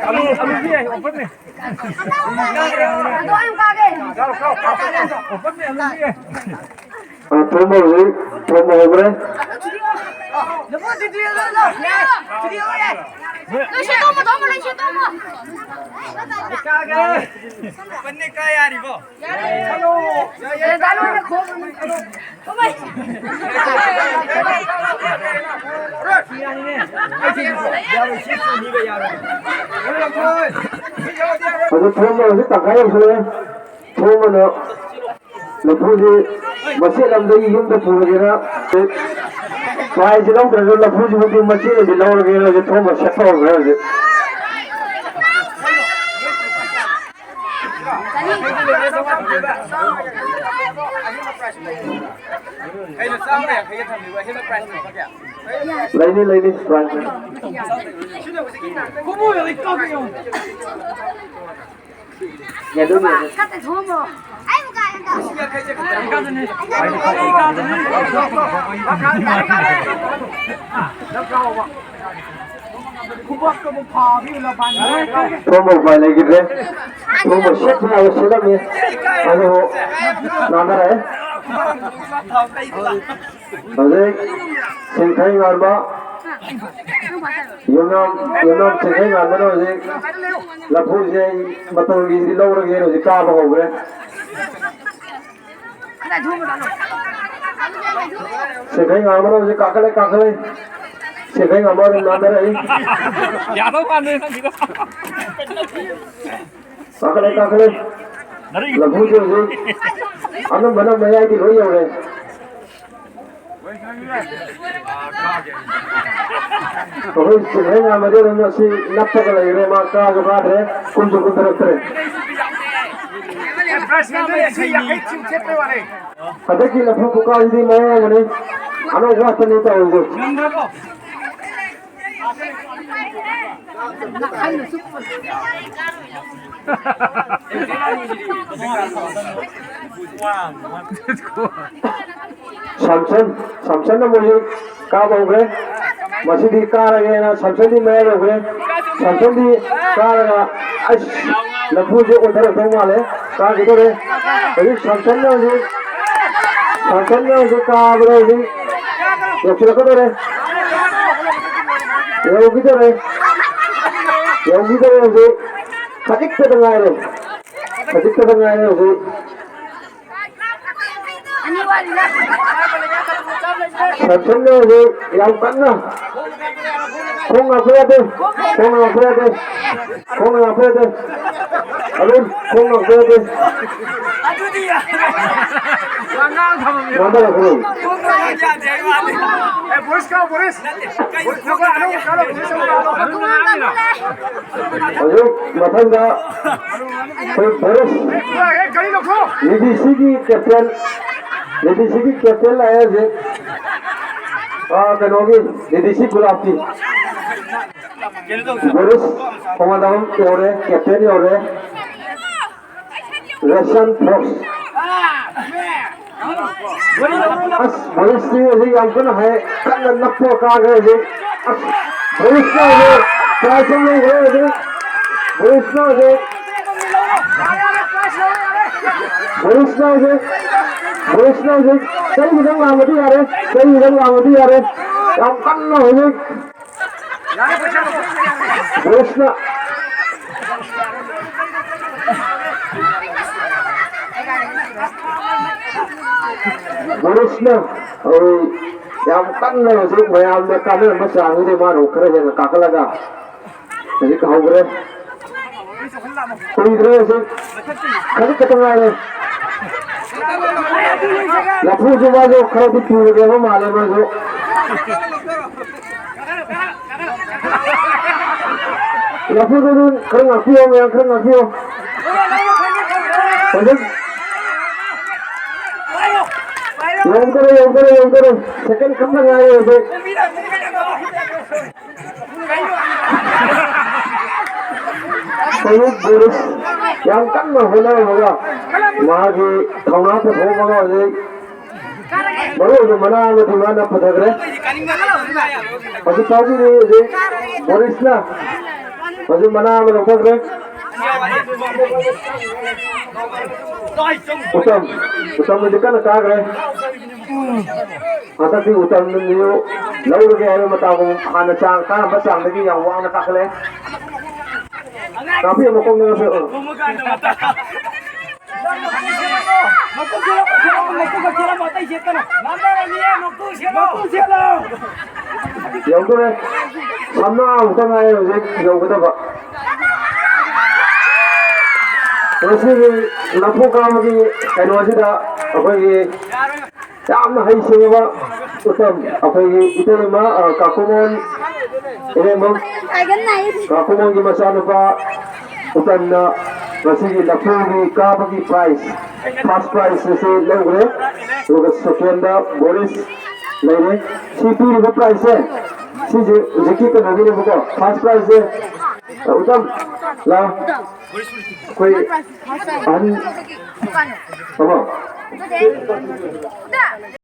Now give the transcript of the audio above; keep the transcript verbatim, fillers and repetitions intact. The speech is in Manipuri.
ꯑꯂꯨ, ꯑꯂꯨꯁꯨ ꯌꯥꯏ, ꯑꯣꯐꯔꯅꯦ꯫ ꯑꯣꯐꯔꯅꯦ, ꯑꯂꯨꯁꯨ ꯌꯥꯏ꯫ ꯑ, ꯊꯣꯡꯕ ꯍꯧꯖꯤꯛ, ꯊꯣꯡꯕ ꯍꯧꯈ꯭ꯔꯦ꯫ ꯂꯣꯏꯁꯤꯜꯂꯣ, ꯊꯣꯡꯕ ꯂꯣꯏꯁꯤꯜꯂꯣ꯫ ꯑꯣꯐꯔꯅꯦ, ꯀꯥ ꯌꯥꯔꯤꯕꯣ? ꯑꯗꯨ ꯊꯣꯡꯕ ꯍꯧꯖꯤꯛ ꯇꯪꯈꯥꯏ ꯌꯧꯁꯤꯜꯂꯛꯑꯦ꯫ ꯊꯣꯡꯕꯅ ꯂꯐꯨꯁꯤ ꯃꯆꯦꯠ ꯑꯃꯗꯒꯤ ꯌꯨꯝꯗ ꯄꯨꯔꯒꯦꯔꯥ, ꯄꯥꯏꯁꯤ ꯂꯧꯗ꯭ꯔꯁꯨ ꯂꯐꯨꯁꯤꯕꯨꯗꯤ ꯃꯆꯦꯠ ꯑꯃꯗꯤ ꯂꯧꯔꯒꯦꯅ ꯍꯧꯖꯤꯛ ꯊꯣꯡꯕ ꯁꯦꯠꯄ ꯍꯧꯈ꯭ꯔꯦ ꯍꯧꯖꯤꯛ꯫ ꯀꯩꯅꯣ, ꯆꯥꯝꯃ ꯌꯥꯡꯈꯩꯒ ꯊꯝꯕꯤꯕ, ꯑꯍꯦꯟꯕ price ꯂꯨꯄꯥ ꯀꯌꯥ? ꯂꯩꯅꯤ, ꯂꯩꯅꯤ, price꯫ ꯌꯦꯔꯨꯝ, ꯌꯦꯔꯨꯝ꯫ ꯊꯣꯡꯕ ꯎꯄꯥꯏ ꯂꯩꯈꯤꯗ꯭ꯔꯦ꯫ ꯊꯣꯡꯕ ꯁꯦꯠꯄ ꯌꯥꯕ ꯁꯦꯠꯂꯝꯃꯤ꯫ ꯑꯗꯨꯕꯨ ꯅꯥꯟꯊꯔꯛꯑꯦ꯫ ꯍꯧꯖꯤꯛ ꯁꯤꯡꯈꯩ ꯉꯥꯟꯕ, ꯌꯨꯝꯅꯥꯝ, ꯌꯨꯝꯅꯥꯝ ꯁꯤꯡꯈꯩ ꯉꯥꯟꯕꯅ ꯍꯧꯖꯤꯛ ꯂꯐꯨꯁꯦ ꯑꯩ ꯃꯇꯣꯟꯒꯤꯗꯤ ꯂꯧꯔꯒꯦꯅ ꯍꯧꯖꯤꯛ ꯀꯥꯕ ꯍꯧꯈ꯭ꯔꯦ꯫ ꯁꯤꯡꯈꯩ ꯉꯥꯟꯕꯅ ꯍꯧꯖꯤꯛ ꯀꯥꯈꯠꯂꯦ, ꯀꯥꯈꯠꯂꯦ꯫ ꯁꯤꯡꯈꯩ ꯉꯥꯟꯕ ꯑꯗꯨꯝ ꯅꯥꯟꯊꯔꯛꯏ꯫ ꯌꯥꯗꯧ ꯃꯥꯟꯗꯦ ꯅꯪꯒꯤꯗꯣ꯫ ꯀꯥꯈꯠꯂꯦ, ꯀꯥꯈꯠꯂꯦ꯫ ꯂꯐꯨꯁꯦ ꯍꯧꯖꯤꯛ ꯑꯅꯝꯕꯅ ꯃꯌꯥꯏꯗꯤ ꯂꯣꯏ ꯌꯧꯔꯦ꯫ ꯑꯩꯈꯣꯏ ꯁꯤꯡꯈꯩ ꯉꯥꯟꯕꯗꯤ ꯑꯗꯨꯝ ꯑꯁꯤ ꯅꯞꯄꯒ ꯂꯩꯔꯦ, ꯃꯥ ꯀꯥꯁꯨ ꯀꯥꯗ꯭ꯔꯦ, ꯀꯨꯝꯁꯨ ꯀꯨꯝꯊꯔꯛꯇ꯭ꯔꯦ꯫ ꯍꯟꯗꯛꯀꯤ ꯂꯐꯨ ꯈꯨꯀꯥꯁꯤꯗꯤ ꯃꯑꯣꯡ ꯑꯃꯅꯤ, ꯑꯅꯧꯕ ꯉꯥꯛꯇꯅꯤ ꯇꯧꯔꯤꯁꯦ꯫ ꯁꯥꯝꯁꯟ, ꯁꯥꯝꯁꯟꯅ ꯃꯣꯏꯁꯨ ꯀꯥꯕ ꯍꯧꯈ꯭ꯔꯦ꯫ ꯃꯁꯤꯗꯤ ꯀꯥꯔꯒꯦꯅ ꯁꯥꯝꯁꯟꯗꯤ ꯃꯌꯥ ꯌꯧꯈ꯭ꯔꯦ꯫ ꯁꯥꯝꯁꯟꯗꯤ ꯀꯥꯔꯒ, ꯑꯁ, ꯂꯐꯨꯁꯦ ꯑꯣꯟꯊꯔꯛꯇꯧ ꯃꯥꯜꯂꯦ꯫ ꯀꯥꯈꯤꯗꯣꯔꯦ꯫ ꯍꯧꯖꯤꯛ ꯁꯥꯝꯁꯟꯅ ꯍꯧꯖꯤꯛ, ꯁꯥꯝꯁꯟꯅ ꯍꯧꯖꯤꯛ ꯀꯥꯕꯗ ꯍꯧꯖꯤꯛ ꯌꯧꯁꯤꯜꯂꯛꯀꯗꯣꯔꯦ꯫ ꯌꯧꯈꯤꯗꯣꯔꯦ꯫ ꯌꯧꯈꯤꯗꯣꯔꯦ ꯍꯧꯖꯤꯛ꯫ ꯈꯖꯤꯛꯇꯗ ꯉꯥꯏꯔꯦ꯫ ꯈꯖꯤꯛꯇꯗ ꯉꯥꯏꯔꯦ ꯍꯧꯖꯤꯛ꯫ ꯁꯥꯝꯁꯟꯅ ꯍꯧꯖꯤꯛ ꯌꯥꯝ ꯀꯟꯅ ꯈꯣꯡ ꯉꯥꯛꯄ ꯌꯥꯗꯦ, ꯈꯣꯡ ꯉꯥꯛꯄ ꯌꯥꯗꯦ, ꯈꯣꯡ ꯉꯥꯛꯄ ꯌꯥꯗꯦ꯫ ꯑꯗꯨꯝ ꯈꯣꯡ ꯉꯥꯛꯄ ꯌꯥꯗꯦ꯫ ꯑꯉꯥꯡ ꯊꯝꯃꯝꯃꯤ꯫ ꯉꯥꯡꯊꯔꯛꯀꯅꯨ꯫ ꯈꯣꯡ ꯉꯥꯛꯄ ꯌꯥꯗꯦ ꯍꯥꯏꯕ ꯋꯥꯅꯤ꯫ ꯑꯦ, ꯕꯣꯔꯤꯁ ꯀꯥꯎ, ꯕꯣꯔꯤꯁ꯫ ꯕꯣꯔꯤꯁ, ꯅꯈꯣꯏ ꯑꯅꯧꯕ ꯀꯥꯎ, ꯕꯣꯔꯤꯁ ꯑꯅꯧꯕ ꯀꯥꯎ꯫ ꯍꯧꯖꯤꯛ ꯃꯊꯪꯗ ꯑꯩꯈꯣꯏ ꯕꯣꯔꯤꯁ, ꯑꯦ, ꯒꯥꯔꯤ ꯂꯧꯊꯣꯛ꯫ ꯂꯤꯗꯤꯁꯤꯒꯤ ꯀꯦꯞꯇꯦꯟ, ꯂꯤꯗꯤꯁꯤꯒꯤ ꯀꯦꯞꯇꯦꯟ ꯂꯥꯛꯑꯦ ꯍꯧꯖꯤꯛ꯫ ꯑꯥ, ꯀꯩꯅꯣꯒꯤ, ꯂꯤꯗꯤꯁꯤ ꯒꯨꯂꯥꯞꯀꯤ꯫ ꯕꯣꯔꯤꯁ ꯈꯣꯡꯃꯟꯗꯥꯕꯝ ꯌꯧꯔꯦ, ꯀꯦꯞꯇꯦꯟ ꯌꯧꯔꯦ꯫ Russian forces. ꯑꯁ, ꯕꯣꯔꯤꯁꯇꯤ ꯍꯧꯖꯤꯛ ꯌꯥꯝ ꯀꯟꯅ ꯍꯥꯏ, ꯀꯟꯅ ꯅꯞꯄ ꯀꯥꯈ꯭ꯔꯦ ꯍꯧꯖꯤꯛ꯫ ꯑꯁ, ꯕꯣꯔꯤꯁꯅ ꯍꯧꯖꯤꯛ ꯄ꯭ꯔꯥꯏꯖ ꯑꯃ ꯂꯧꯈ꯭ꯔꯦ ꯍꯧꯖꯤꯛ꯫ ꯕꯣꯔꯤꯁꯅ ꯍꯧꯖꯤꯛ, ꯕꯣꯔꯤꯁꯅ ꯍꯧꯖꯤꯛ, ꯕꯣꯔꯤꯁꯅ ꯍꯧꯖꯤꯛ ꯆꯩ ꯈꯤꯇꯪ ꯂꯥꯡꯕꯗꯤ ꯌꯥꯔꯦ, ꯆꯩ ꯈꯤꯇꯪ ꯂꯥꯡꯕꯗꯤ ꯌꯥꯔꯦ꯫ ꯌꯥꯝ ꯀꯟꯅ ꯍꯧꯖꯤꯛ ꯕꯣꯔꯤꯁꯅ, ꯕꯣꯔꯤꯁꯅ ꯍꯧꯖꯤꯛ ꯌꯥꯝ ꯀꯟꯅ ꯍꯧꯖꯤꯛ ꯃꯌꯥꯝꯅ ꯀꯥꯟꯅꯔꯝꯕ ꯆꯥꯡꯗꯨꯗꯤ ꯃꯥꯅ ꯑꯃꯨꯛ ꯈꯔ ꯍꯦꯟꯅ ꯀꯥꯈꯠꯂꯒ ꯍꯧꯖꯤꯛ ꯍꯧꯈ꯭ꯔꯦ꯫ ꯀꯨꯏꯗ꯭ꯔꯦ ꯍꯧꯖꯤꯛ, ꯈꯖꯤꯛ ꯈꯛꯇ ꯉꯥꯏꯔꯦ꯫ ꯂꯐꯨꯁꯨ ꯃꯥꯁꯨ ꯈꯔꯗꯤ ꯇꯨꯔꯒꯦꯕ ꯃꯥꯜꯂꯦ ꯃꯥꯁꯨ꯫ ꯂꯐꯨꯗꯨ ꯈꯔ ꯉꯥꯛꯄꯤꯌꯣ, ꯃꯌꯥꯝ ꯈꯔ ꯉꯥꯛꯄꯤꯌꯣ꯫ ꯍꯧꯖꯤꯛ ꯌꯧꯗꯣꯔꯦ, ꯌꯧꯗꯣꯔꯦ, ꯌꯧꯗꯣꯔꯦ꯫ ꯁꯦꯀꯦꯟ ꯈꯛꯇ ꯉꯥꯏꯔꯦ ꯍꯧꯖꯤꯛ꯫ ꯍꯧꯖꯤꯛ ꯕꯣꯔꯤꯁ ꯌꯥꯝ ꯀꯟꯅ ꯍꯣꯠꯅꯔꯝꯃꯒ ꯃꯥꯒꯤ ꯊꯧꯅꯥ ꯄꯨꯊꯣꯛꯑꯝꯃꯒ ꯍꯧꯖꯤꯛ ꯃꯔꯨ ꯑꯣꯏꯕ ꯃꯅꯥ ꯑꯃꯗꯤ ꯃꯥꯅ ꯐꯖꯈ꯭ꯔꯦ꯫ ꯍꯧꯖꯤꯛ ꯐꯥꯎꯒꯤꯗꯤ ꯍꯧꯖꯤꯛ ꯕꯣꯔꯤꯁꯅ ꯍꯧꯖꯤꯛ ꯃꯅꯥ ꯑꯃ ꯂꯧꯊꯈ꯭ꯔꯦ꯫ ꯎꯇꯝ, ꯎꯇꯝ ꯍꯧꯖꯤꯛ ꯀꯟꯅ ꯀꯥꯈ꯭ꯔꯦ꯫ ꯍꯟꯗꯛꯇꯤ ꯎꯇꯝ ꯂꯧꯔꯒꯦ ꯍꯥꯏꯕ ꯃꯇꯥꯒꯨꯝ ꯍꯥꯟꯅ ꯆꯥꯡ ꯀꯥꯔꯝꯕ ꯆꯥꯡꯗꯒꯤ ꯌꯥꯝ ꯋꯥꯡꯅ ꯀꯥꯈꯠꯂꯦ꯫ ꯀꯥꯞꯄꯤꯌꯨ, ꯃꯈꯣꯡꯗ ꯀꯥꯞꯄꯤꯌꯨ꯫ ꯌꯧꯗꯣꯔꯦ꯫ ꯁꯝꯅꯥ ꯑꯃꯨꯛꯇ ꯉꯥꯏꯔꯦ ꯍꯧꯖꯤꯛ ꯌꯧꯒꯗꯕ꯫ ꯉꯁꯤꯒꯤ ꯂꯐꯨ ꯀꯥꯕꯒꯤ ꯀꯩꯅꯣꯁꯤꯗ ꯑꯩꯈꯣꯏꯒꯤ ꯌꯥꯝꯅ ꯍꯩꯁꯤꯡꯉꯕ ꯎꯇꯝ, ꯑꯩꯈꯣꯏꯒꯤ ꯏꯇꯩꯃ, ꯑ, ꯀꯥꯀꯨꯃꯣꯟ, ꯏꯔꯦꯝꯕꯝ ꯀꯥꯀꯨꯃꯣꯟꯒꯤ ꯃꯆꯥꯅꯨꯄꯥ ꯎꯇꯝꯅ ꯉꯁꯤꯒꯤ ꯂꯐꯨꯒꯤ ꯀꯥꯕꯒꯤ prize, first prize ꯑꯁꯤ ꯂꯧꯈ꯭ꯔꯦ꯫ ꯑꯗꯨꯒ secondꯗ ꯕꯣꯔꯤꯁ ꯂꯩꯔꯦ꯫ ꯁꯤ ꯄꯤꯔꯤꯕ prizeꯁꯦ, ꯁꯤꯁꯦ ꯍꯧꯖꯤꯛꯀꯤ ꯀꯩꯅꯣꯒꯤꯅꯦꯕꯀꯣ, first prizeꯁꯦ꯫ ꯎꯇꯝ, ꯂꯥꯎ꯫ ꯑꯩꯈꯣꯏ ꯑꯍꯟ ꯑꯃ꯫